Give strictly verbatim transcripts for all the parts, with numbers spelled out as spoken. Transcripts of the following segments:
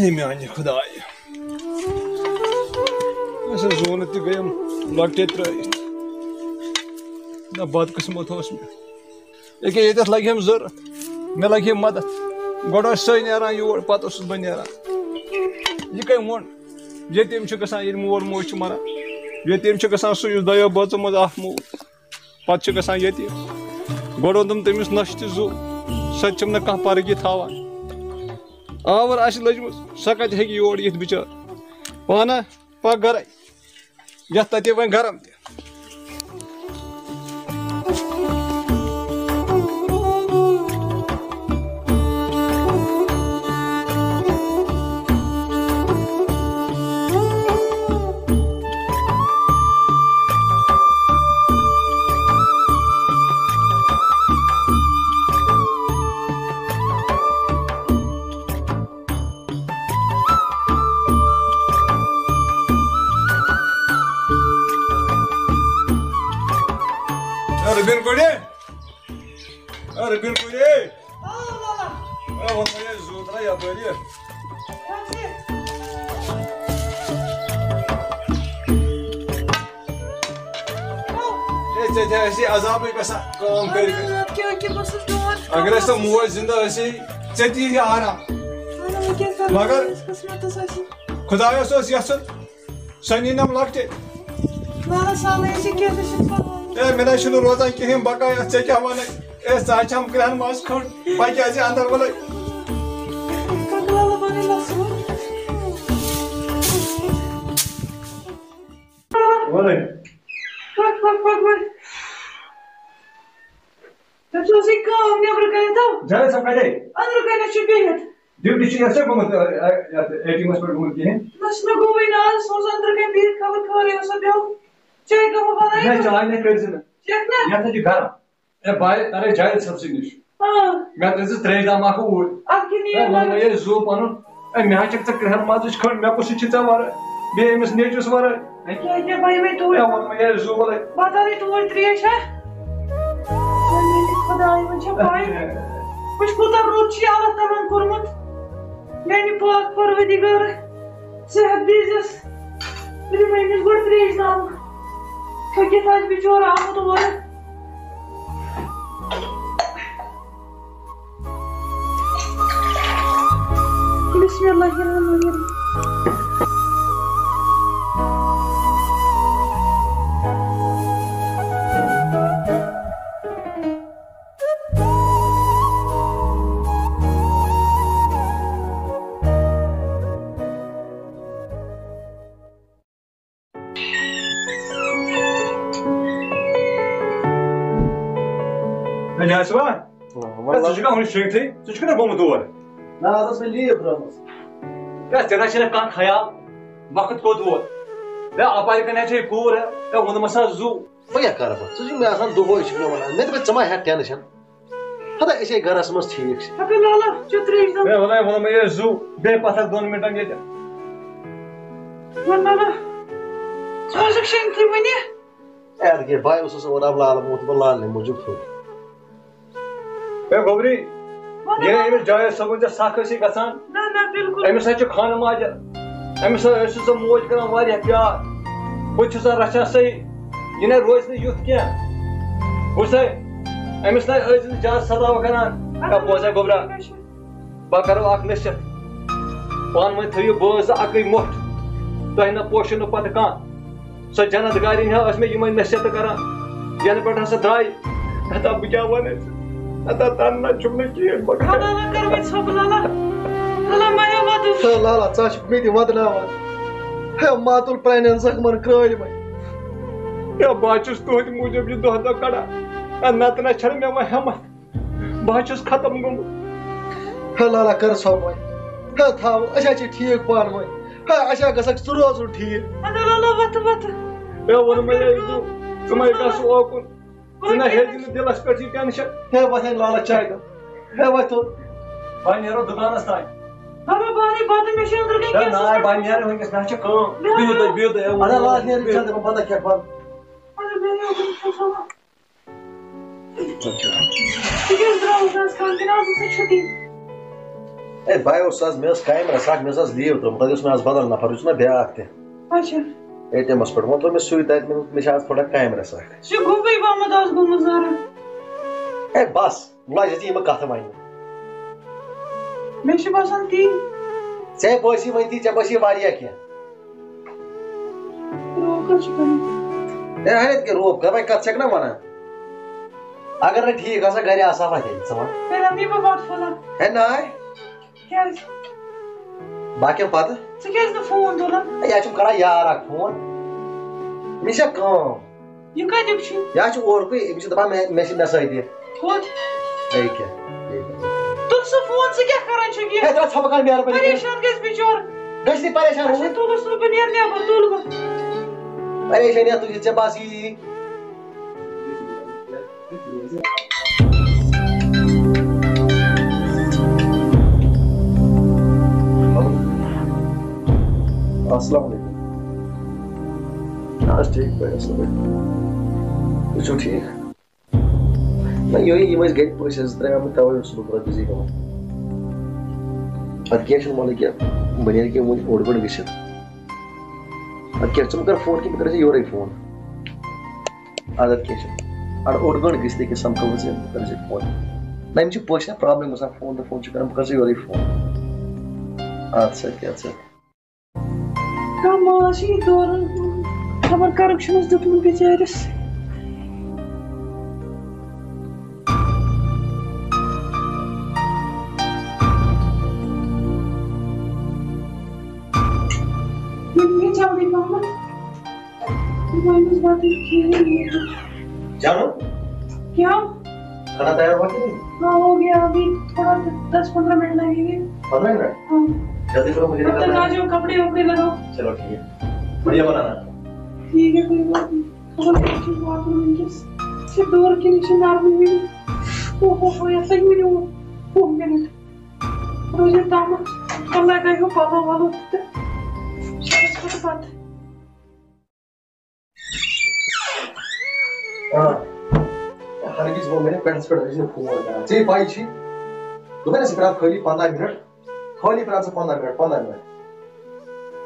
ہے میانہِ خدایہِ۔ اَسہِ حظ زوٗ نہٕ تہِ گٔیم لۄکٹے ترٲیِتھ۔ نہ بدقٕسمت اوس مےٚ۔ ییٚکیٛاہ ییٚتٮ۪تھ لگہِ ہم ضوٚرتھ، مےٚ لگہِ ہے مدد۔ گۄڈٕ ٲسۍ سٲنۍ نیران یور، پتہٕ اوسُس بہٕ نیران۔ یہِ کٔمۍ ووٚن؟ یتیٖم چھُ گژھان ییٚلہِ مول موج چھُ مران۔ یتیٖم چھُ گژھان سُہ یُس دۄیو بٲژو منٛز اکھ مول۔ پتہٕ چھُ گژھان یتیٖم۔ گۄڈٕ اوٚنُم تٔمِس نۄشہِ تہِ زُو، سۄ تہِ چھَم نہٕ کانٛہہ پرگی تھاوان۔ آوُر آسہِ لٔجمٕژ، سۄ کتہِ ہیٚکہِ یور یِتھ بِچٲر؟ پانہ پکھ گرے، یتھ تتے وۄنۍ گرم تہِ۔ اے رُبیٖن کورِ، اے رُبیٖن کورِ۔ آ، لالا۔ اے، وۄنۍ وۄنۍ یہِ زوٗ ترٛاو یَپٲرۍ یہِ۔ کیٛاہ چھِ؟ اے، ژےٚ تہِ آسی عذابٕے گژھان کٲم کٔرِتھ۔ اَدٕ کیٛاہ، کیٛاہ بہٕ ٲسٕس ڈوٗر۔ اگر اَسہِ تۄہہِ موج زِندٕ ٲسی، ژےٚ تہِ یی آرام۔ اَدٕ وۄنۍ کیٛاہ کَرٕ؟ مگر یُس قٕسمَتَس آسی۔ خۄدایَس اوس یَژھُن، سۄ نِنَم لۄکٹے۔ نہ، نہ، سہلٕے چھِ، کینٛہہ تہِ چھُنہٕ پَرواے۔ اے، مےٚ نہ چھُنہٕ روزان کِہیٖنۍ، بقایا ژےٚ کیٛاہ وَنَے؟ اے، ژٕ ہا چھَم کرٛہَن منٛز کھٔنٛڈ، پَکہِ ہا زِ اَندَر وَلَے۔ پَکھ وَلہٕ وَلَے لَسہٕ وَلہٕ۔ وَلَے۔ پَکھ، پَکھ، پَکھ وَلہٕ۔ تۄہہِ چھُو سُے کٲم نیٚبرٕ کَنہِ تہٕ جاوید صٲب کَتہِ؟ أنٛدرٕ کَنہِ چھُ بِہِتھ۔ ڈیوٹی چھُ یَتھ سۭتۍ گوٚمُت، اَ، اَ، یَتھ اے ٹی اٮ۪مَس پٮ۪ٹھ گوٚمُت کِہیٖنۍ۔ نہ، سُہ نہ گوٚوُے نہ آز، سُہ اوس أنٛدرٕ کَنہِ بِہِتھ خبر خبر یہِ اوسا بیوٚل۔ چاے کَپا بَنٲیِو؟ ہے، چاے نَے کٔرۍ زِ نہٕ۔ چٮ۪کھ نہ؟ یَتھ نَے چھُ گرم۔ ہے، بہٕ آیے، تَرے جاوید صٲبسٕے نِش۔ آ۔ مےٚ ترٛٲے زِ ترٛیش دام اَکھ اوٗرۍ۔ اَتھ کِنۍ یی ہے، ووٚن مگر۔ مےٚ یے زُو پَنُن۔ اے، مےٚ ہا چھَکھ ژٕ کرٛہَن مازٕچ کھٔنٛڈ، مےٚ کُس ہیوٗ چھُے ژےٚ وَرٲے؟ بیٚیہِ أمِس نیٚچوِس وَرٲے۔ ہے، کیٛاہ، کیٛاہ بَنہِ مےٚ توٗرۍ؟ ہے، ووٚن مےٚ یے زُو وَلَے۔ بہٕ تَرے توٗرۍ ترٛیش، ہا؟ وۄنۍ میٛٲنِس خۄداے، وۄنۍ چھےٚ پَے۔ وٕچھ، کوٗتاہ رُت چھُ یہِ اللہ تعالیٰ ہَن کوٚرمُت۔ میٛانہِ پاک پروردگار، صحت دیٖزٮ۪س۔ تُلِو وۄنۍ أمِس گۄڈٕ ترٛیش دام۔ تھٔکِتھ آسہِ بِچور آمُت اورٕ۔ بسم اللہ الرحمن الرحیم۔ ہے، جاسوا، آ، ہے، ژٕ چھُکھا وُنہِ شۄنٛگتھٕے؟ ژٕ چھُکھ نا گوٚمُت اور؟ نہ، از ٲس مےٚ لیٖو ترٲومٕژ۔ ہے، ژےٚ نہ چھے نہٕ کانٛہہ خیال، وقت کوٚت ووت؟ ہے، اپارِ کنہِ چھے کوٗر، ہے، ووٚنمَس ہا زُو۔ وۄنۍ کیٛاہ کَرٕ بہٕ؟ ژٕ چھُکھ مےٚ آسان دۄہَے چھُکھ مےٚ وَنان، مےٚ دوٚپمَے ژٕ ما ہٮ۪کھ ٹٮ۪نشَن۔ ہَتا أسے گَرَس منٛز ٹھیٖک چھِ۔ ہَتا لالا، چےٚ ترٛیش دام۔ ہے، وَلَے، وَلَے، مےٚ یہِ زُو، بیٚیہِ پَتھَر دۄن مِنٹَن ییٚتہِ۔ وَن لالا، ژٕ اوسُکھ شۄنٛگتھٕے وٕنہِ؟ اَدٕ کیٛاہ، بہٕ اوسُس اور اَبہٕ لال موٗدمُت لالنہِ موٗجوٗب پھُٹ۔ ہے گوٚبری، وَن ییٚلہِ لالا۔ أمِس جاوید صٲبُن ژےٚ سَکھ ٲسی گژھان، نہ، نہ، بِلکُل۔ أمِس حظ چھِ خانہٕ ماجہِ، أمِس حظ ٲسِو سا موج کران واریاہ پیار۔ بہٕ تہِ چھُس سا رچھان صحیح۔ یہِ نَے روزِ نہٕ یُتھ کینٛہہ۔ بوٗزتھا؟ أمِس نَے ٲسۍ زِ نہٕ زیادٕ سَتاو کران۔ اَدٕ کانٛہہ بوزے گوٚبرا۔ بہٕ کرو اکھ نصیحت۔ پانہٕ ؤنۍ تھٲیِو بٲژ زٕ اَکٕے مۄٹھ۔ تۄہہِ نہ پوشِو نہٕ پتہٕ کانٛہہ۔ سۄ جنت گارِنۍ ہا ٲس مےٚ یِمے نصیحتہٕ کران، ینہٕ پٮ۪ٹھ ہسا درٛاے۔ ہتا بہٕ کیٛاہ ونہٕ ژٕ؟ ہتا تنہٕ نہ چھُم نہٕ کِہیٖنۍ بہٕ کَرٕ۔ خدا نہ کَر وۄنۍ ژھۄپہٕ لالا۔ لالا مہ ہےٚ وَدُن۔ ہے لالا، ژٕ ہا چھُکھ مےٚ تہِ وَدناوان۔ ہے ماتُل پرٛانٮ۪ن زخمن کرٛٲلۍ وۄنۍ۔ ہے بہٕ ہا چھُس تُہٕنٛدِ موٗجوٗب یہِ دۄہ دۄہ کڑان۔ ہے نتہٕ نہ چھَنہٕ مےٚ وۄنۍ ہٮ۪متھ۔ بہٕ حظ چھُس ختم گوٚمُت۔ ہے لالا، کر سا وۄنۍ۔ ہے تھاو، أسۍ حظ چھِ ٹھیٖک پانہٕ ؤنۍ۔ ہے اَسہِ حظ گژھکھ ژٕ روزُن ٹھیٖک۔ اَدٕ لالا، وَتھٕ، وَتھٕ۔ ہے ووٚنمَے یہِ، ژٕ، ژٕ مَے گژھ اوکُن۔ ژٕ نہ ہیٚیہِ زِ نہٕ دِلَس پٮ۪ٹھ یہِ ٹٮ۪نشَن۔ ہے وَتھ ہے لالا، چاے دَپ۔ ہے وَتھ توٚت۔ وۄنۍ نیرو دُکانَس تام۔ بابا، بہٕ اَنَے بَتہٕ، مےٚ چھِ أنٛدرٕ کَنہِ ہے کیٚنٛہہ نہ، سُہ وۄنۍ نیرو وٕنۍکٮ۪س، مےٚ چھِ کٲم۔ بیٚہہ بِہِو تُہۍ، بِہِو تُہۍ، ہے، لالا، نیرٕ، بیٚہہ۔ ژٕ دَپان بَتہٕ کھٮ۪کھ بَتہٕ۔ اَدٕ بیٚہہ، یوکُن چھُ سُہ۔ تِکیٛازِ درٛاوُس نہٕ آز کانٛہہ کِنہٕ آز ٲس نہٕ چھُٹی؟ ہے، بہٕ اوسُس آز، مےٚ ٲس کامہِ رژھ اکھ، مےٚ ٲس آز لیٖو ترٲومٕژ، تَتہِ اوس مےٚ آز بدل نفر، یُس مےٚ بیٛاکھ تہِ۔ اچھا۔ اے ٹی ایمس پٮ۪ٹھ ووٚن ترٛوو مےٚ سُے تَتہِ، مےٚ دوٚپ، مےٚ چھِ آز تھوڑا کامہِ رژھ اکھ۔ سُہ گوٚبٕے پہمتھ آز گوٚمُت ذرا۔ ہے، بس، لجہِ ژٕ یِمہٕ کتھٕ وَنہِ۔ مےٚ چھُ باسان تی۔ ژےٚ بٲسی وۄنۍ تی، ژےٚ بٲسی واریاہ کینٛہہ۔ روب کَتھ چھُ کَران؟ ہے، اَہَن کہِ روب کَر وۄنۍ کَتھ چھَکھ نہ وَنان؟ اگر نہٕ ٹھیٖک آسان گَرِ آسہٕ ہا وۄنۍ تیٚلہِ ژٕ وَن۔ تیٚلہِ اَنہٕ بہٕ بَتہٕ پھوٚلہ۔ ہے ناے۔ کیٛازِ؟ باقیَن پَتہٕ۔ ژٕ کیٛازِ نہٕ فون تُلان؟ ہے، یہِ چھُم کَران یار اَکھ فون۔ مےٚ چھےٚ کٲم۔ یہِ کَتیُک چھُ؟ یہِ حظ چھُ اورکُے، أمِس چھِ دَپان مےٚ، مےٚ چھِ مےٚ سۭتۍ یہِ۔ کوٚت؟ یہِ کیٛاہ؟ یہِ کیٛاہ؟ تُل سُہ فون، ژٕ کیٛاہ کَران چھُکھ یہِ؟ ہے، ترٛاو ژھۄپہٕ کَر مہربٲنی کٔرِتھ۔ پریشان گژھِ بِچور۔ گژھِ نہٕ پریشان اچھا، روٗد۔ تُلُس نہٕ بہٕ، نیر نٮ۪بر، تُل بہٕ۔ پریشٲنی ہا تُلِتھ ژےٚ بس یی۔ السلام علیکم۔ نہ حظ، ٹھیٖک پٲٹھۍ، اَصٕل پٲٹھۍ۔ تُہۍ چھِو ٹھیٖک؟ نہ، یِہوٚے، یِم ٲسۍ گَرِ پٔژھۍ حظ، ترٛٲوۍ مٕتۍ، تَوَے اوسُس بہٕ تھوڑا بِزی گوٚمُت۔ اَدٕ کینٛہہ چھُنہٕ، وَلہٕ کیٛاہ، بہٕ نیرٕ کینٛہہ وٕنۍ اوٚڑ گٲنٛٹہٕ گٔژھِتھ۔ اَدٕ کیٛاہ، ژٕ مہٕ کَر فون کینٛہہ، بہٕ کَرٕ ژےٚ یورَے فون۔ اَدٕ، اَدٕ کینٛہہ چھُنہٕ۔ اَدٕ اوٚڑ گٲنٛٹہٕ گٔژھِتھ ییٚکیٛاہ سَمکھو أسۍ، بہٕ کَرٕ ژےٚ فون۔ نہ، یِم چھِ پٔژھۍ نا، پرٛابلِم گژھان، فون تہٕ فون چھُ کَران، بہٕ کَرٕ ژےٚ یورَے فون۔ اَدٕ سا، اَدٕ کیٛاہ، اَدٕ سا۔ کانٛہہ ماز چھُ یہِ دوران، خبر کَرُکھ چھُنَس دیُتمُت بِچٲرِس۔ وۄنۍ گٔے جلدی پَہمَتھ۔ وۄنۍ اوس بَتہٕ کھیٚنٕے۔ جانو؟ کیا؟ کھانا تیار ہوا کہ نہیں؟ ہاں، ہو گیا، ابھی تھوڑا دس پندرہ منٹ لگیں گے۔ پندرہ منٹ؟ ہاں۔ جلدی کرو، مجھے تب تک نکلنا آ ہے۔ جاؤ، کپڑے وپڑے لگاؤ۔ چلو، ٹھیک ہے۔ بڑھیا بنانا۔ ٹھیک ہے، کوئی بات نہیں۔ خبر کیا چیز بات کروں ان کے سے۔ دور کے نیچے نارمل بھی نہیں۔ او ہو ہو، ایسا ہی نہیں ہوا۔ او منٹ۔ روزے تامت۔ اللہ کا ہو پاپا والو۔ شکر پتہ۔ آ، ہرگز گوٚو مےٚ نہٕ پٮ۪ٹھَس پٮ۪ٹھ ٲسۍ نہٕ فون کران۔ ژےٚ پَے چھِ، دوٚپمَے نہ، ژٕ پرٛار خٲلی پنٛداہ مِنٹ، خٲلی پرٛار ژٕ پنٛداہ مِنٹ، پنٛداہ مِنٹ۔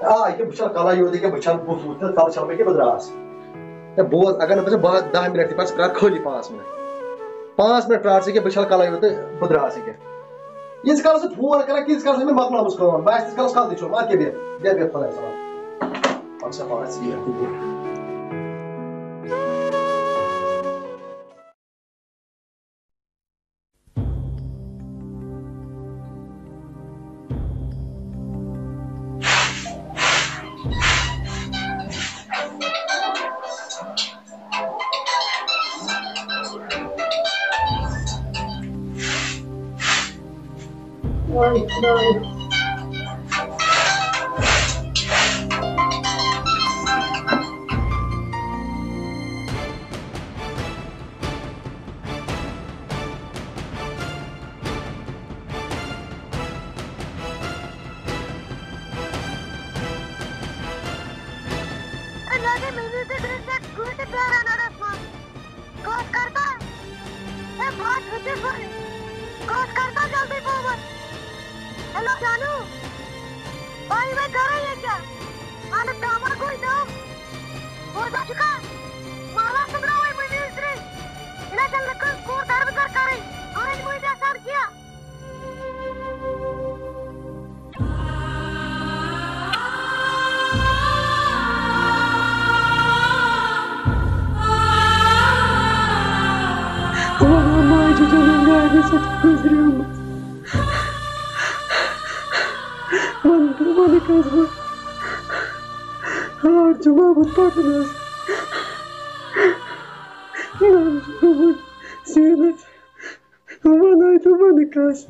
آ، ییٚکیٛاہ بہٕ چھَلہٕ کَلَے یوت، ییٚکیٛاہ بہٕ چھَلہٕ بُتھ وُتھ تہٕ کَلہٕ چھَلہٕ بہٕ، ییٚکیٛاہ بہٕ درٛاس۔ ہے بوز، اگر نہٕ بہٕ ژےٚ بعد دَہ مِنٹ تہِ پَتہٕ ژٕ پرٛار خٲلی پانٛژھ مِنٹ۔ پانٛژھ مِنٹ پرٛار ژٕ، ییٚکیٛاہ بہٕ چھَلہٕ کَلَے یوت تہٕ بہٕ درٛاس ییٚکیٛاہ۔ ییٖتِس کالَس ژٕ فون کرکھ، تیٖتِس کالَس چھےٚ مےٚ مۄکلاومٕژ کٲم۔ بہٕ آسہٕ تیٖتِس کالَس کَلہٕ تہِ چھوٚلمُت۔ اَدٕ کیٛاہ، بیٚہہ، بیٚہہ، بیٚہہ خۄدایَس حوالہٕ۔ وَن سا پانَس یہِ۔ اے، مےٚ گٔے مٔمی تہِ گٔے مےٚ گٲنٛٹہٕ پیاران اَڑَس منٛز۔ کٲنٛسہِ کَر کانٛہہ؟ اے، بہٕ حظ چھُس یہِ سورُے۔ کٲنٛسہِ کَر کانٛہہ جلدی پَہمَتھ؟ ہیلو جانو، بھائی وۄنۍ گَرَے ییٚکیٛاہ۔ اَہَن حظ، کَمَر گوٚو دَم۔ بوزان چھُکھا؟ محلَس أنٛدرٕ آوَے مٔمی أسۍ ترٛے۔ یہِ نَے چھَنہٕ لُکَن کوٗر دَربٕدَر کَرٕنۍ۔ اَہَن حظ، مٔمی آسان کینٛہہ۔ وَنان ماجہِ جَنَم میٛانہِ سۭتۍ گُزریومُت۔ وَنہٕ تہٕ وَنہٕ کَس بہٕ؟ ہار چھُ لوگمُت پَکنَس۔ نان چھُ گوٚمُت سیٖنَس۔ وَنَے تہٕ وَنہٕ کَس۔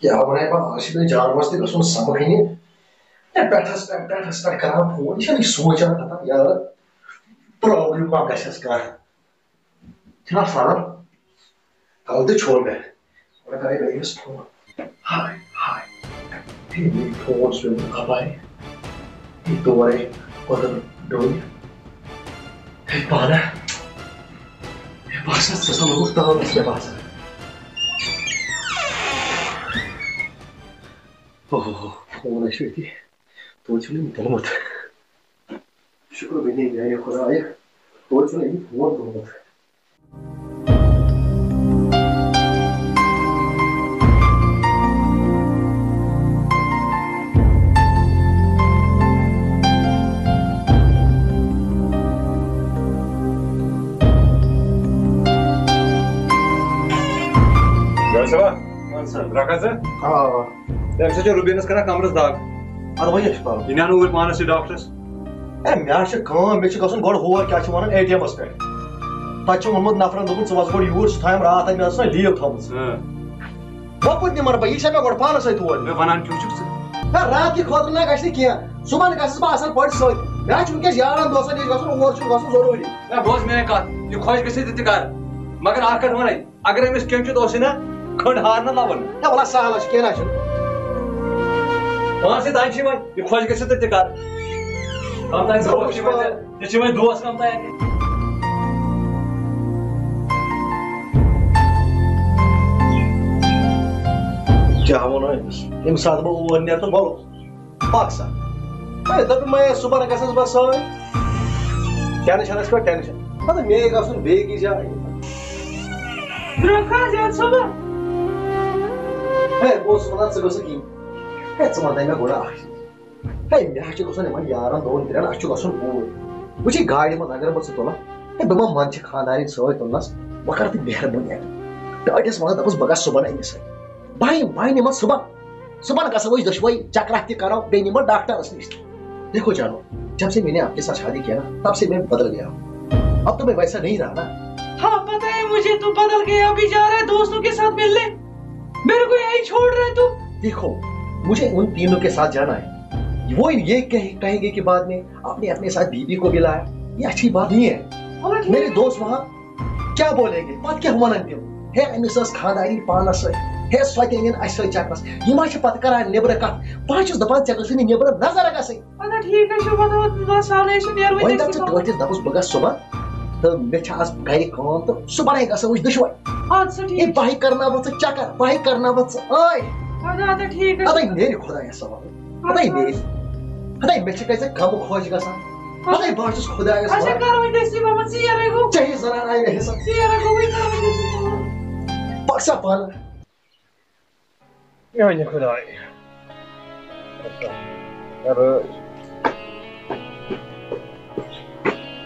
کیٛاہ وَنَے بہٕ، آز چھِ مےٚ جانوَس تہِ گژھُن سَمکھنہِ۔ ہے، پٮ۪ٹھَس پٮ۪ٹھ، پٮ۪ٹھَس پٮ۪ٹھ کَران فون، یہِ چھَنہٕ سونٛچان ہَتہ یارٕ، پرٛابلِم ما گژھٮ۪س کانٛہہ۔ چھِنہ سَنان؟ کَلہٕ تہِ چھوٚل مےٚ۔ وۄنۍ کَرے بہٕ أمِس فون۔ ہاے، ہاے۔ ہے، مےٚ فون چھُ پیوٚمُت اَپارِ۔ ہے، تورے کۄدُر ڈوٚنۍ۔ ہے، پانہ۔ ہے، باسان، ژٕ سا لوٚگُکھ تاوَس، مےٚ باسان۔ اوہ، فون ہے چھُ أتی۔ توتہِ چھُنہٕ أمۍ تُلمُت۔ شُکر گٔے میٛانہِ خۄدایہِ، توتہِ چھُنہٕ أمۍ فون تُلمُت۔ گرٕ چھوا؟ وَن سا۔ درٛاکھا ژٕ؟ آ، آ۔ تٔمۍ سۭتۍ چھِ روبینس کران کمرس دگ۔ اَدٕ وۄنۍ کیٛاہ چھُ کرُن؟ یہِ نِیٛاو نہٕ اوٗرۍ پانس یہِ ڈاکٹرس۔ ہے، مےٚ ہا چھِ کٲم، مےٚ چھِ گژھُن گۄڈٕ ہور، کیٛاہ چھِ وَنان، اے ٹی ایمس پٮ۪ٹھ۔ تَتہِ چھُ ووٚنمُت نفرن، دوٚپُن، "ژٕ وَس گۄڈٕ یوٗرۍ، ژٕ تھاویم راتھ اَتہِ، مےٚ ٲس نا لیٖو تھٲومٕژ۔" ہاں۔ وۄپُر نِمَن بہٕ، یہِ چھا مےٚ گۄڈٕ پانَس سۭتۍ تور؟ مےٚ وَنان کیٛاہ چھُکھ ژٕ؟ ہے، راتھ کہِ خٲطرٕ نہ گژھِ نہٕ کینٛہہ، صُبحن گژھس بہٕ اَصٕل پٲٹھۍ سۭتۍ۔ مےٚ حظ چھُ وٕنکیٚس یارَن دوستَن نِش گژھُن، اور چھُ گژھُن ضروٗری۔ ہے، بوز میٛٲنۍ کَتھ، یہِ خۄش گژھِ تہِ تہِ کَر، مگر اَکھ کَتھ وَنَے، اگر أمِس کیٚنٛہہ چھُ، دوس چھُنہ کھنٛڈ ہار نہ لَوان۔ ہے، وَلہٕ سہل چھُ، کینٛہہ نہ چھُنہٕ۔ پانسٕے تام چھِ وۄنۍ، یہِ خۄش گژھِ تہٕ تہِ کَر۔ کَم تام زٕ وقت چھِ وۄنۍ ژےٚ، ژےٚ چھِ وۄنۍ دوس کَم تام اَتہِ۔ کیٛاہ وَنو أمِس؟ ییٚمہِ ساتہٕ بہٕ اور نیرٕ تہٕ وَلہٕ۔ پَکھ سا۔ ہے، دوٚپُن، مَے صُبحن گژھس بہٕ سۭتۍ۔ ٹینشنس پٮ۪ٹھ ٹینشن۔ مطلب، مے گژھُن بیٚیہِ أکِس جایہِ۔ برٛونٛہہ کالہِ زیادٕ صُبحن۔ ہے، بہٕ اوسُس وَنان، ژٕ گژھکھ یِنۍ۔ ہے، ژٕ وَنتہٕ مےٚ گۄڈٕ اَکھ چیٖز۔ ہے، مےٚ حظ چھُ گژھُن یِمَن یارَن دۄن ترٛٮ۪ن، اَسہِ چھُ گژھُن اوٗرۍ۔ وٕچھی، گاڑِ منٛز اگر بہٕ ژٕ تُلَکھ، ہے، بہٕ ما منٛدٕ چھِ خانٛدارِنۍ سۭتۍ تُلنَس؟ وۄنۍ کَر تہٕ مہربٲنی اَکھ۔ ٹٲٹھِس وَنان، دَپُس، بہٕ گژھٕ صُبحن أمِس سۭتۍ۔ بہٕ ہا یِمہٕ، بہٕ ہا نِمَس صُبحن۔ صبح گژھو أسۍ دۄشوے چکرا تہِ کرو، بیٚیہِ نِمو ڈاکٹرس نِش تہِ۔ دیکھو جانو، جب سے میں نے آپ کے ساتھ شادی کیا نا، تب سے میں بدل گیا ہوں۔ اب تو میں ویسا نہیں رہا نا۔ ہاں، پتہ ہے مجھے، تم بدل گئے، ابھی جا رہے ہیں دوستوں کے ساتھ ملنے، میرے کو یہیں چھوڑ رہے تم۔ دیکھو، مجھے ان تینوں کے ساتھ جانا ہے۔ وہ یہ کہیں گے کہ بعد میں آپ نے اپنے ساتھ بیوی کو بھی لایا، یہ اچھی بات نہیں ہے۔ میرے دوست وہاں کیا بولیں گے؟ پتہٕ کیٛاہ وَنَن تِم؟ ہے، أمِس ٲس خانٛدارِنۍ پانَس سۭتۍ۔ ہے، سۄ تہِ أنِن اَسہِ سۭتۍ چکرَس۔ یِم حظ چھِ پَتہٕ کران نیٚبرٕ کَتھ۔ بہٕ حظ چھُس دَپان، ژےٚ گٔژھٕے نہٕ نیٚبرٕ نظر گژھٕنۍ۔ اَدٕ ٹھیٖک حظ چھُ، وَلہٕ وَلہٕ سہلٕے چھُ، نیرو وۄنۍ تٔتھۍ سۭتۍ۔ ٹٲٹھِس دَپُس، بہٕ گژھٕ صُبحن تہٕ مےٚ چھِ آز گَرِ کٲم تہٕ صُبحنٕے گژھو أسۍ دۄشوَے۔ اَدٕ سا ٹھیٖک ہے، چھُ۔ بہٕ ہَے کرناوَتھ ژٕ چکر، بہٕ ہَے کرناوَتھ ژٕ ٲے۔ اَدٕ، اَدٕ ٹھیٖک حظ اَدَے چھُ۔ نیرِ خۄدایَس حوالہٕ۔ ہتاے میٲنۍ۔ ہتاے مےٚ چھِ کتہِ ژےٚ غم خۄش گژھان۔ ہتاے بہٕ ہا چھُس خۄدایس اچھا، وَنان۔ کر وۄنۍ دٔستی محمد ژیر ہے گوٚو۔ ژےٚ ہِش زنان آیہِ مےٚ حِساب۔ ژیر ہے گوٚو، وۄنۍ کر وۄنۍ دٔستی محمد۔ پکھ سا پانہٕ۔ میانہِ خۄدایہِ۔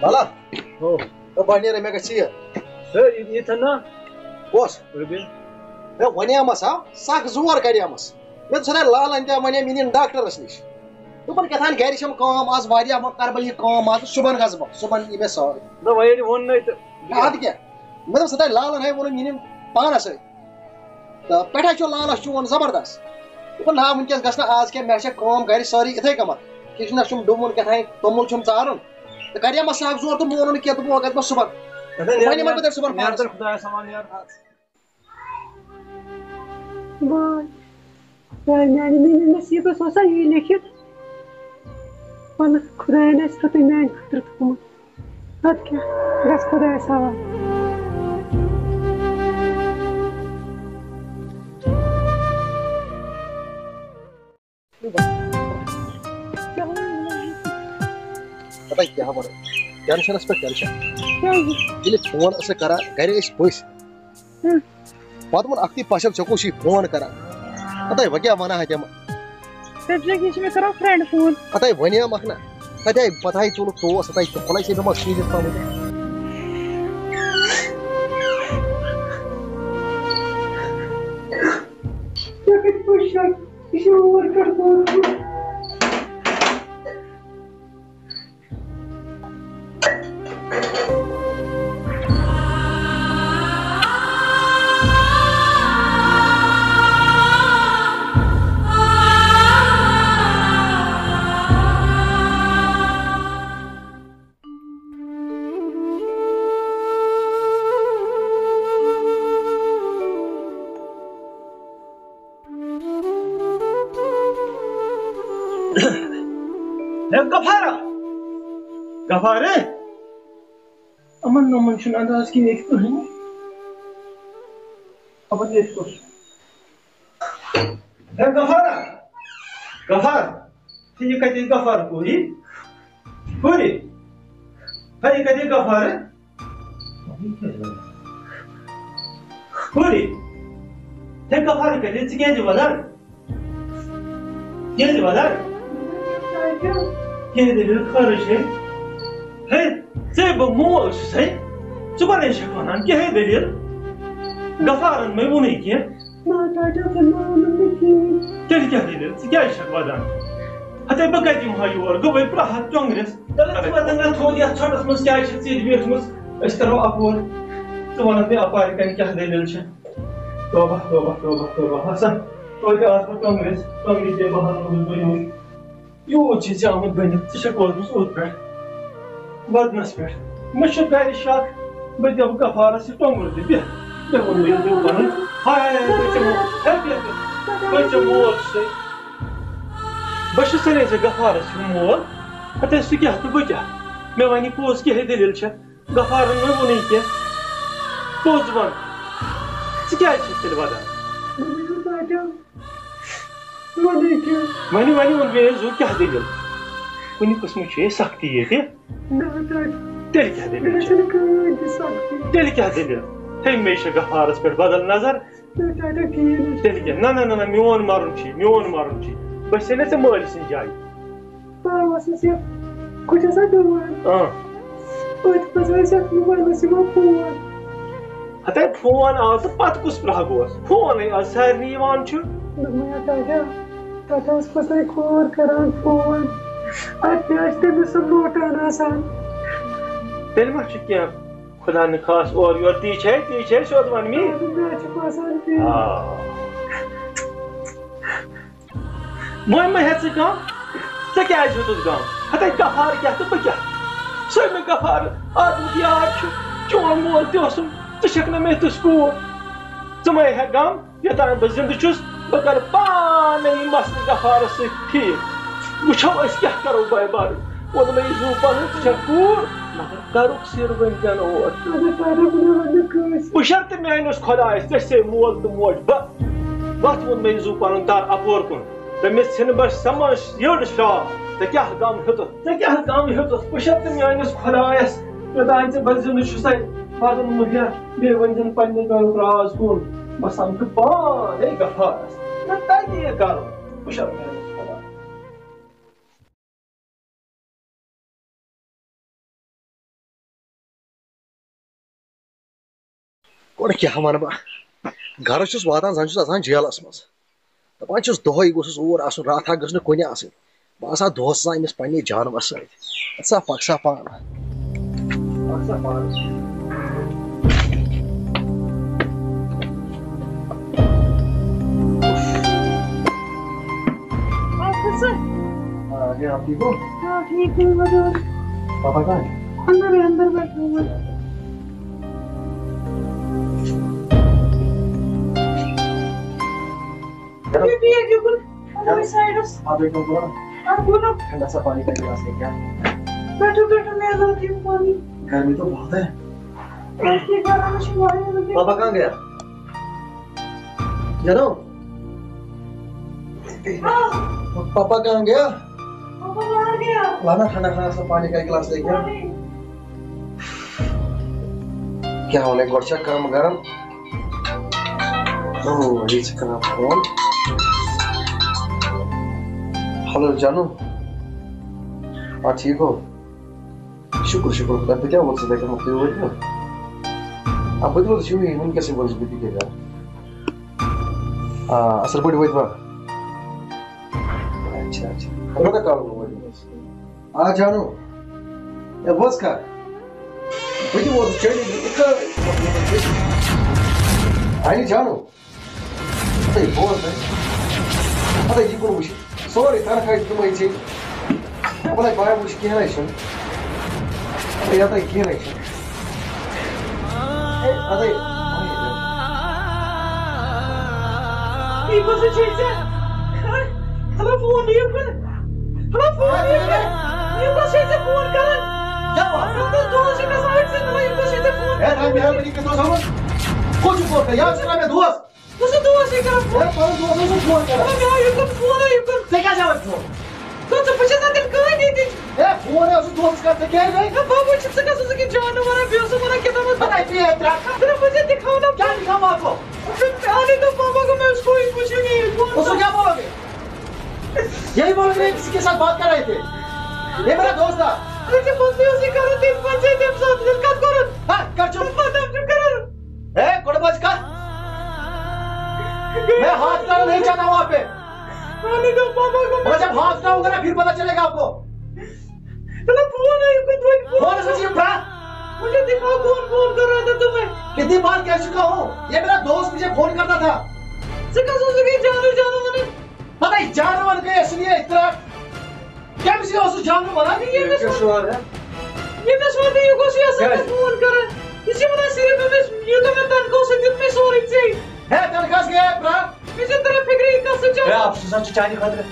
بلا۔ ہو۔ تہٕ بہٕ نیرٕ، مےٚ گژھِ ژیر۔ ہے، یہِ، یہِ تھَن نا۔ کۄس؟ رُبی۔ ہے، وَنیمَس ہا، سَکھ زور کَریمَس۔ مےٚ دوٚپ، سا لالَن تہِ وَنے، مےٚ نِن ڈاکٹرَس نِش۔ دوٚپُن، کیٛاہ تام گَرِ چھَم کٲم آز واریاہ، وۄنۍ کَرٕ بہٕ یہِ کٲم آز، صُبحن گژھٕ بہٕ، صُبحن یی مےٚ سٲرٕے۔ نہ، وۄنۍ ییٚلہِ ووٚننَے تہٕ۔ اَدٕ کیٛاہ؟ مےٚ دوٚپ، سا لالَن ہے ووٚنُن، یہِ نِن پانَس سۭتۍ۔ تہٕ پٮ۪ٹھَے چھُ لالَس چون زبردست۔ دوٚپُن، نہ، وٕنۍکٮ۪س گژھِ نہٕ آز کینٛہہ، مےٚ چھےٚ کٲم گَرِ سٲرٕے یِتھَے کٔمَتھ۔ کِچنَس چھُم ڈوٗمُن کیٛاہ تام، توٚمُل چھُم ژارُن۔ تہٕ کَریمَس سَکھ زور تہٕ مونُن نہٕ کینٛہہ، دوٚپُن، وۄنۍ گژھٕ بہٕ صُبحن۔ اَدٕ وۄنۍ یِمَے بہٕ تیٚلہِ صُبحن پانَس۔ خۄدایَس حوالہٕ یار۔ واے، واے، میانہِ میٲنِس نصیٖبس اوسا یی لیکھِتھ؟ وَلہٕ، خۄدایَن آسہِ رُتُے میانہِ خٲطرٕ تھوٚومُت۔ اَدٕ کیٛاہ، گژھ خۄدایَس حوالہٕ۔ پتہ کیٛاہ وَنو؟ ٹینشنس پٮ۪ٹھ ٹینشن۔ کیٛازِ؟ ییٚلہِ فون ٲسٕکھ کران، گرِ ٲسۍ پٔژھۍ۔ ہُم۔ پتہٕ ووٚن اکھتُے پژھٮ۪ن، "ژےٚ کُس چھُے فون کران؟" ہتاے، وۄنۍ کیٛاہ وَنہٕ ہا تِمن؟ تٔمۍ چھُ، یہِ چھُ مےٚ کران friend فون۔ ہتاے، وَنیمَکھ نہ۔ ہتاے، پتہٕ ہاے ژوٚلُکھ ٹوس، ہتاے، تہِ کھُلے چھے مےٚ ما شیٖرِتھ تھاوُن۔ ژےٚ کَتہِ پوٚز چھُ؟ یہِ چھُ اور پٮ۪ٹھ گوٚمُت۔ غفارا! غفارٕ! یِمن نومن چھُنہٕ انداز کِہیٖنۍ ییٚتہِ کٕہٕنۍ۔ خبر ییٚتہِ کُس۔ ہے غفارا! غفار! ہے یہِ کَتہِ غفار پوٗری؟ پوٗری! ہے یہِ کَتہِ غفار؟ پوٗری! ہے غفار کَتہِ؟ ژٕ کیٛازِ وَدان؟ کیٛازِ وَدان؟ کیٛاہ دٔلیٖل خٲرٕے چھے؟ ہے، ژے بہٕ مول چھُسَے، ژٕ کَتہِ چھَکھ وَنان؟ کیٛاہ ہے دٔلیٖل؟ غفارَن مےٚ ووٚنُے کینٛہہ۔ نہ، ٹاٹا، تٔمۍ ما ووٚنُم نہٕ کِہیٖنۍ۔ تیٚلہِ کیٛاہ دٔلیٖل؟ ژٕ کیٛازِ چھَکھ وَدان؟ ہَتے بہٕ کَتہِ یِمہٕ ہا یور؟ گوٚبُے پرٛاہَتھ ٹۄنٛگرِس۔ تَلہٕ ژٕ وَدَن نہ تھوٚد یَتھ ژھۄٹَس منٛز کیٛازِ چھَکھ ژٕ ییٚتہِ بیٖٹھمٕژ؟ أسۍ کَرو اَپور۔ ژٕ وَنَکھ مےٚ اَپارِ کَنہِ کیٛاہ دٔلیٖل چھےٚ؟ توبہ، توبہ، توبہ، توبہ۔ ہسا، توتہِ آس بہٕ ٹۄنٛگرِس، ٹۄنٛگرِ تہِ بہانہٕ روٗدُس بہٕ یِوان۔ یوٗت چھِ ژےٚ آمُت بٔنِتھ، ژٕ چھَکھ وٲژمٕژ اوٚت پٮ۪ٹھ، وَدنَس پٮ۪ٹھ۔ مےٚ چھُ گَرِ شک، بہٕ دِمہٕ غفارَس یہِ ٹۄنٛگُر تہِ۔ بیٚہہ، بیٚہہ ووٚن مےٚ یہِ دیُن پَنُن۔ ہاے، ہاے، ہاے، بٔچِم، ہے، بیٚہہ، بیٚہہ، بٔچِم مول چھُسَے۔ بہٕ چھُسَے نَے ژےٚ غفارَس ہیوٗ مول۔ ہَتے سُہ کیٛاہ تہٕ بہٕ کیٛاہ؟ مےٚ وَنہِ پوٚز کیٛاہ ہے دٔلیٖل چھےٚ؟ غفارن مےٚ ووٚنُے کینٛہہ۔ پوٚز وَن، ژٕ کیٛازِ چھَکھ تیٚلہِ وَدان؟ دوٚپمَے، ٹاٹا، وَنُے کینٛہہ۔ وَنہِ، وَنہِ ووٚن مےٚ، زُو کیٛاہ دٔلیٖل؟ کُنہِ قٕسمٕچ چھِ ییٚتہِ سختی ییٚتہِ۔ نہ، ٹاٹا۔ تیٚلہِ کیٛاہ دٔلیٖل مےٚ چھےٚ؟ چھَنہٕ کٕہٕنۍ تہِ سختی۔ تیٚلہِ کیٛاہ دٔلیٖل؟ ہے، مےٚ چھےٚ غفارَس پٮ۪ٹھ بدل نظر۔ نہ، ٹاٹا، کِہیٖنۍ نہٕ۔ تیٚلہِ کیٛاہ؟ نہ، نہ، نہ، نہ، میون مَرُن چھُے، میون مَرُن چھُے۔ بہٕ چھُسَے نہ ژےٚ مٲلۍ سٕنٛز جایہِ۔ بہٕ آسَس یَتھ کُٹھِس اَتھ دُوان۔ آ۔ أتھۍ منٛز ٲسۍ اَتھ موبایلَس یِوان فون۔ ہَتے فون آو تہٕ پَتہٕ کُس پرٛہہ گوس؟ فونٕے آز سارنٕے یِوان چھُ۔ دوٚپمَے ہا ٹاٹا، ٹاٹا ٲس پَتہٕ کھور کَران فون۔ اَدٕ تہِ آسہِ تٔمِس سُہ لوٹان آسان۔ تیٚلہِ ما چھُ کینٛہہ خۄدا نہٕ خاص اورٕ یورٕ؟ تی چھے، تی چھے سیوٚد وَنمی۔ اَدٕ مےٚ چھُ باسان تی۔ آ۔ وۄنۍ مہ ہےٚ ژٕ غم، ژےٚ کیٛازِ ہیوٚتُتھ غم؟ ہَتے غفار کیٛاہ تہٕ بہٕ کیٛاہ؟ سُے مےٚ غفار آدمُت یار چھُ، چون مول تہِ اوسُم، ژٕ چھَکھ نہٕ مےٚ تِژھ کوٗر۔ ژٕ مہ ہے غم، یوٚتام بہٕ زِندٕ چھُس، بہٕ کَرٕ پانَے یہِ مسلہٕ غفارَس سۭتۍ ٹھیٖک۔ وٕچھو أسۍ کیٛاہ کَرو بٲے بارٕنۍ۔ ووٚن مےٚ، یہِ زُو پَنُن، ژٕ چھَکھ کوٗر، مگر گَرُک سِر ؤنۍ زٮ۪ن اور۔ اَدٕ پَرٕ بہٕ نہٕ وَنہٕ کٲنٛسہِ۔ بہٕ شرطہٕ میٛٲنِس خۄدایَس، ژےٚ چھے مول تہٕ موج بہٕ۔ وَتھ ووٚن مےٚ زُو پَنُن تَر اَپور کُن۔ تٔمِس ژھِنہٕ بہٕ سَماش یٔڑ شاہ۔ ژےٚ کیٛاہ غم ہیوٚتُتھ؟ ژےٚ کیٛاہ غم ہیوٚتُتھ؟ بہٕ شرطہٕ میٛٲنِس خۄدایَس، یوٚتام ژٕ بہٕ زِندٕ چھُسَے، وَدُن مہیا، بیٚیہِ ؤنۍ زَن پنٛنہِ گَرُک راز کُن۔ بہٕ سَمکھٕ پانَے غفارَس۔ مےٚ تَگہِ یہِ کَرُن۔ بہٕ شرطہٕ میٛٲنِس خۄدایَس۔ گۄڈٕ کیٛاہ وَنہٕ بہٕ؟ گَرٕ چھُس واتان، زَن چھُس اَژان جیلَس منٛز۔ دَپان چھُس، دۄہَے گوٚژھُس اوٗر آسُن، راتھا گٔژھ نہٕ کُنہِ آسٕنۍ۔ بہٕ آسہٕ ہا دۄہَس آسان أمِس پنٛنہِ جانوَر سۭتۍ۔ ژٕ ہا پَکھ سا پانہٕ۔ پَکھ سا پانہٕ۔ آ، جی، آپ ٹھیک ہو؟ ہاں، ٹھیک ہوں، بتاؤ۔ پاپا کہاں ہے؟ اندر ہے، اندر بیٹھا ہوا ہے۔ یہ بھی ہے، بالکل۔ ہمارے سائیڈ اس۔ آپ ایک کام کرو نا۔ ہاں، بولو۔ ٹھنڈا سا پانی کا گلاس لے کے آؤ۔ بیٹھو، بیٹھو، میں لاتی ہوں پانی۔ گرمی تو بہت ہے۔ ایسے گرم سے باہر نکل۔ پاپا کہاں گیا؟ جانو؟ ہاں۔ پاپا کہاں گیا؟ پاپا کہاں گیا؟ لانا ٹھنڈا ٹھنڈا سا پانی کا گلاس لے کے آؤ۔ پانی۔ کیٛاہ وَنَے، گۄڈٕ چھا کٲم کَران؟ او، یہِ چھِ کَران فون۔ ہیلو جانو۔ آ، ٹھیٖک ہو؟ شُکُر، شُکُر خۄدایَس، بہٕ کیٛاہ ووتُس یِتھَے کٔنۍ مۄکلٕے وٲتۍ نہٕ۔ آ، بہٕ تہِ ووتُس یِمنٕے، وٕنۍکٮ۪سٕے ووتُس بہٕ تہِ کیٛاہ کَرٕ۔ آ، اَصٕل پٲٹھۍ وٲتۍ وا؟ اچھا، اچھا۔ کوٗتاہ کال گوٚو وٲتمٕتِس؟ آ جانو۔ اے بوز کھا۔ بہٕ تہِ ووتُس چٲنِس، بہٕ تہِ کھا-، اَنہِ جانو۔ ہے بوز ہے۔ اَدٕ یہِ کوٚر وٕچھ۔ سورُے تنخواہ چھِ تِمَے ژےٚ۔ وَلَے بہٕ وٕچھ کینٛہہ نَے چھُنہٕ۔ اَدٕ یَتَے کینٛہہ نَے چھُنہٕ۔ ہے، اَدَے۔ یہِ کُس چھُے ژےٚ؟ ہلو فون یہِ کُن۔ ہلو فون یہِ کُن۔ یہِ کۄس چھے ژےٚ فون کران؟ کیٛاہ وَنان؟ یہِ کۄس دوس چھِ گژھان أتھۍ سۭتۍ؟ یہِ کۄس چھے ژےٚ فون ہے، کران؟ رَبہِ ہٮ۪لپہٕ یہِ کِس اوس آمُت؟ کوٚت چھُ فون کران؟ یہِ حظ چھُ مےٚ دوس۔ کُس دوس چھُے کران فون؟ ہے، پَنُن دوس اوسُم فون کران۔ مطلب، یہِ کُس فون ہے، یہِ کُس؟ ژےٚ کیٛازِ آوُے فون؟ کُس ژٕ، بہٕ چھَس نہٕ تیٚلہِ کٕہٕنۍ ییٚتِچ۔ ہے، فون ہے اوسُس دوستَس کران، ژےٚ کیٛازِ گٔے؟ ہے، بَبہٕ چھُ، ژٕ کیٛاہ چھُکھ یہِ جانہٕ وَنان؟ بیٚیہِ اوسُکھ وَنان کیٛاہ تام اوس پَتہٕ۔ ہے، ژٕ ہے ترٛٹھ۔ تیٚلہِ بہٕ ژےٚ دِکھاوٕ نا۔ کیا دکھاؤں آپ کو؟ پہلے تو پاپا کو میں اس کو ہی پوچھوں گی۔ اس کو کیا بولوگے؟ یہی بولوگے، کسی کے ساتھ بات کر رہے تھے۔ یہ میرا دوست تھا۔ اچھا، بس میں اسی کرو، تین پانچ سے تین سات دن کا کرو۔ ہاں، کر چپ۔ بس آپ چپ کرو۔ اے، کون بس کر؟ میں ہاتھ اٹھانا نہیں چاہتا ہوں آپ پہ۔ پہلے تو پاپا کو اور جب ہاتھ اٹھاؤں گا نا، پھر پتا چلے گا آپ کو۔ چلو، فون ہے، کچھ وقت فون۔ فون سے چیز اٹھا۔ مجھے دکھاؤ، کون فون کر رہا تھا تمہیں؟ کتنی بار کہہ چکا ہوں، یہ میرا دوست مجھے فون کرتا تھا۔ ژےٚ کَس اوسُکھ یہِ جانو جانو وَنان؟ پتہ ہے جانو ون گئے اس لیے اتنا۔ کیا مجھے اوسُس جانو وَنان؟ ییٚمِس کیٛاہ شعار ہے؟ ییٚمِس وَنہٕ یہِ گوٚژھ یہِ آسان کیٛازِ؟ مےٚ فون کران۔ یہِ چھِ وَنان صرف أمِس، یوٗتاہ مےٚ تنخواہ اوس، سُہ دیُت مےٚ سورُے ژےٚ۔ ہے، تنخواہس گٔیے برٛکھ۔ مےٚ چھُنہٕ تران فِکرِ، یہِ کَس سۭتۍ چھُ ہے، آسان۔ افسوٗس حظ چھُ چانہِ خٲطرٕ۔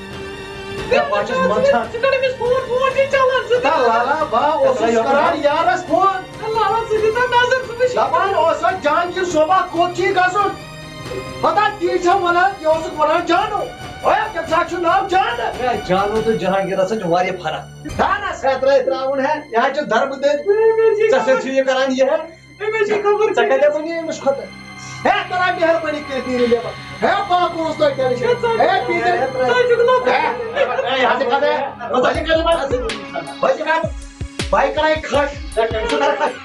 ہے، بہٕ چھُس منٛدچھان۔ ژٕ کَڑ أمِس فون، فون چھُے چَلان، ژٕ تہ لالا، با، اوسُس یہِ کَران یارس فون۔ تہ لالا، ژٕ دِ تَتھ نظر، ژٕ وٕچھ۔ دَپان اوس اَتھ جہانگیٖر صٲبا کوٚت چھُے گژھُن؟ پتہ تی چھَم وَنان، یہِ اوسُکھ وَنان جانو۔ ہے، تٔمِس حظ چھُ ناو جانہٕ۔ ہے، جانو تہٕ جہانگیٖرس حظ چھِ واریاہ فرق۔ دانس ہے ترٛٲے ترٛاوُن ہے، یہِ حظ چھُ دَربہٕ دٔرۍ۔ ژےٚ سۭتۍ چھُ یہِ کَران یہِ ہے۔ أمِس چھِ خبر ژےٚ کیٛاہ۔ کَتہِ ووٚن یہِ أمِس خۄدا؟ ہے، ترٛاو مہربٲنی کٔرِتھ یہِ رِلیٖفَس۔ ہے، پاکھ اوس تۄہہِ کَرٕنۍ۔ ہے، ژٕ ہے، پیٖتر۔ ژٕ چھُکھ لوٚگ۔ ہے، ہے، ہے، یہِ حظ یہِ کَتھ ہے۔ بہٕ ژٕ یہِ کَتھ۔ بہٕ یہِ کَتھ۔ بہٕ یہِ کَتھ۔ بہٕ یہِ کَتھ۔ بہٕ یہِ کَتھ۔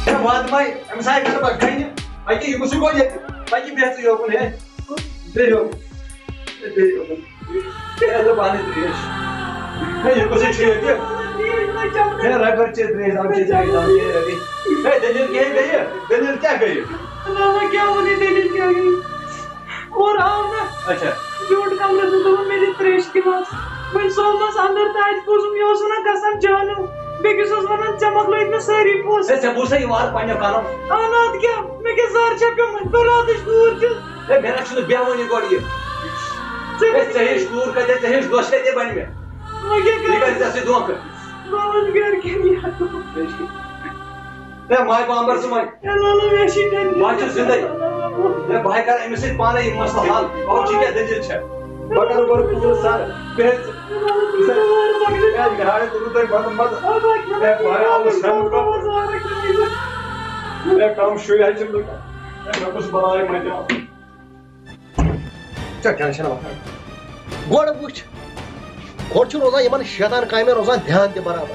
ہے، واتہٕ مَے، أمِس آیہِ گَرٕ پَتہٕ گَنہِ۔ اَتہِ یہِ کُس گوٚو ییٚتہِ؟ اَتہِ بیٚہہ ژٕ یوکُن، ہے۔ بیٚہہ یوکُن۔ ہے، بیٚیہِ یہِ اوٚن۔ ہے، دوٚپ، اَنٕے ترٛیش۔ ہے، یہِ کُس چھُ ییٚتہِ؟ ہے، رَبہِ چے ترٛیش، دَم چے ترٛیش، دَم چے رَبہِ۔ ہے، دٔلیٖل کیٛاہ گٔیہِ؟ دٔلیٖل کیٛاہ گٔیہِ؟ بابا، کیٛاہ وَنہٕ، دٔلیٖل کیٛاہ گٔیہِ؟ اورٕ آو نا اچھا۔ زیوٗٹھ کَمرَس منٛز، دوٚپُن، "مےٚ دِ ترٛیش گِلاس۔" وۄنۍ ژوٚل مَس اَندَر تہٕ اَتہِ بوٗزُم، یہِ اوس وَنان، "قسم جانو۔" بیٚکِس اوس وَنان، "ژےٚ مۄکلٲوِتھ مےٚ سٲری پونٛسہٕ۔" ہے، ژےٚ بوٗزتھا یہِ وارٕ پنٛنٮ۪و کَنو؟ اَہَن حظ، اَدٕ کیٛاہ؟ مےٚ کیٛاہ زَر چھےٚ پیٚمٕژ؟ بہٕ راتٕچ کوٗر چھَس۔ ہے، مےٚ نہ چھُنہٕ بیٚہوٲنی گۄڈٕ یہِ۔ ژےٚ ہے، ژےٚ ہِش کوٗر کَتہِ، ژےٚ ہِش دۄچھ کَتہِ بَنہِ مےٚ؟ وۄنۍ کیٛاہ یہِ کَرِ کَرٕ؟ ژےٚ سۭتۍ دھوکہٕ۔ بہٕ وَنہٕ گَرِکٮ۪ن یَتھ۔ ہے، ماے بامبر ژٕ وۄنۍ۔ ہے، لالہ، مےٚ چھِ ٹٮ۪نشَن۔ بہٕ ہا چھُس زِندَے۔ ہے، بہٕ ہا کَرٕ أمِس سۭتۍ پانَے یہِ مسلہٕ حل۔ بہٕ وٕچھِ کیٛاہ دٔلیٖل چھےٚ۔ بہٕ کَرٕ گۄڈٕ کوٗر سَر۔ بیٚہہ ژٕ۔ لالہ، ژٕ چھُکھ وارٕ پَکنٕے۔ ہے، یہِ گاڑِ تُلُن تۄہہِ بَتہٕ بَتہٕ۔ ہے، بہٕ ہا آوُس ہٮ۪نہٕ پَتہٕ۔ ہے، کَم شُرۍ حظ چھِ لُکھ۔ ہے، مےٚ کُس بَلاے مَتیو۔ ژےٚ ٹٮ۪نشَن وَتھان۔ گۄڈٕ وٕچھ، گۄڈٕ چھُ روزان یِمَن شیطان کامٮ۪ن روزان دھیان تہِ برابر۔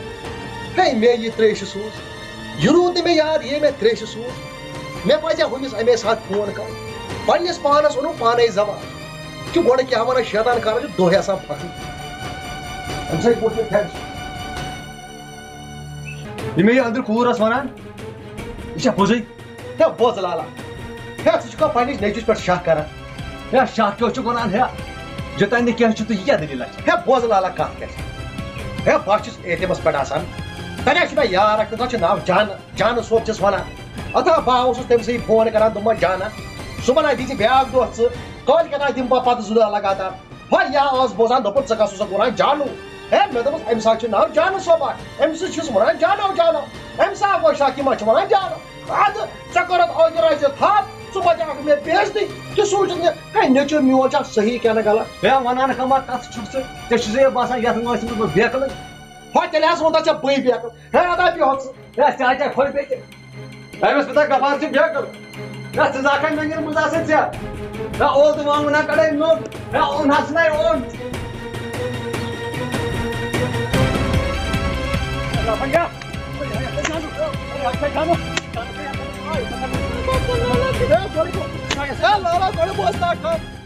ہے، مےٚ یہِ ترٛیشہِ سوٗز، یہِ روٗد نہٕ مےٚ یاد، یہِ مےٚ ترٛیشہِ سوٗز۔ مےٚ پَزِ ہا ہُمِس اَمے ساتہٕ فون کَرُن۔ پنٛنِس پانَس اوٚنُم پانَے زَوال۔ چھُ گۄڈٕ کیٛاہ وَنان، شیطان کَران چھُ دۄہ آسان پھَکٕنۍ۔ اَمہِ سۭتۍ ووٚتھ مےٚ ٹٮ۪نشَن۔ یہِ مےٚ یہِ أنٛدرٕ کوٗر ٲس وَنان، یہِ چھا پوٚزُے؟ ہے بوز لالا، ہے ژٕ چھُکھا پننِس نیٚچوِس پٮ۪ٹھ شک کران؟ ہے شک کیٛاہ چھُکھ ونان ہے؟ یوٚتام نہٕ کینٛہہ چھُ تہٕ یہِ کیٛاہ دٔلیٖلہ چھِ؟ ہے بوز لالا کتھ کیٛاہ چھِ؟ ہے بہٕ چھُس اے ٹی ایمس پٮ۪ٹھ آسان، تتہِ حظ چھُ مےٚ یار اکھ، تٔمِس حظ چھُ ناو جان، جانہٕ صٲب چھِس ونان۔ ہتا بہٕ اوسُس تٔمۍ سٕے فون کران، دوٚپمس جانہ، صُبحن ہا دِژِ بیٛاکھ دۄہ ژٕ، کٲلۍ کٮ۪تھ ہا دِمہٕ بہٕ پتہٕ زٕ دۄہ لگاتار۔ ہا، یہِ آس بوزان، دوٚپُن، "ژٕ کَس اوسُکھ وَنان جانو؟" ہے، مےٚ دوٚپُس، "أمِس حظ چھُ ناو جانہٕ صٲبا، أمِس حظ چھِس وَنان جانو، جانو۔ أمِس ہا گوٚو شک، یِم حظ چھِ وَنان جانو۔ اَدٕ ژےٚ کٔرٕتھ ٲخٕر اَسہِ تھپھ، ژٕ بَچاوَکھ مےٚ بے عزتی، ژٕ سوٗنٛچِتھ مےٚ، ہے، نیٚچو میون چھا صحیح کِنہٕ غلط؟" ہے، وَنان کَما کَتھ چھُکھ ژٕ؟ ژےٚ چھُے یہِ باسان یَتھ وٲنٛسہِ منٛز بہٕ بیکٕلٕے؟ ہا، تیٚلہِ حظ ووٚن تَتھ ژےٚ بٕے بیکٕل۔ ہے، اَدا بیٚہہ ژٕ۔ ہے، ژےٚ ہا ژےٚ کھوٚے بیٚیہِ تہِ۔ أمِس پِتہ غفار چھُ بیکٕل۔ ہے، ژٕ زاکھَے مےٚ نِر بہٕ زاسَے ژےٚ۔ ہے، اول تہٕ وانٛگُن ہا کَڑَے نوٚٹ۔ ہے، اوٚن حظ نَے اوٚن۔ ہے، لالا، گۄڈٕ بوز تہٕ اَکھ کَتھ۔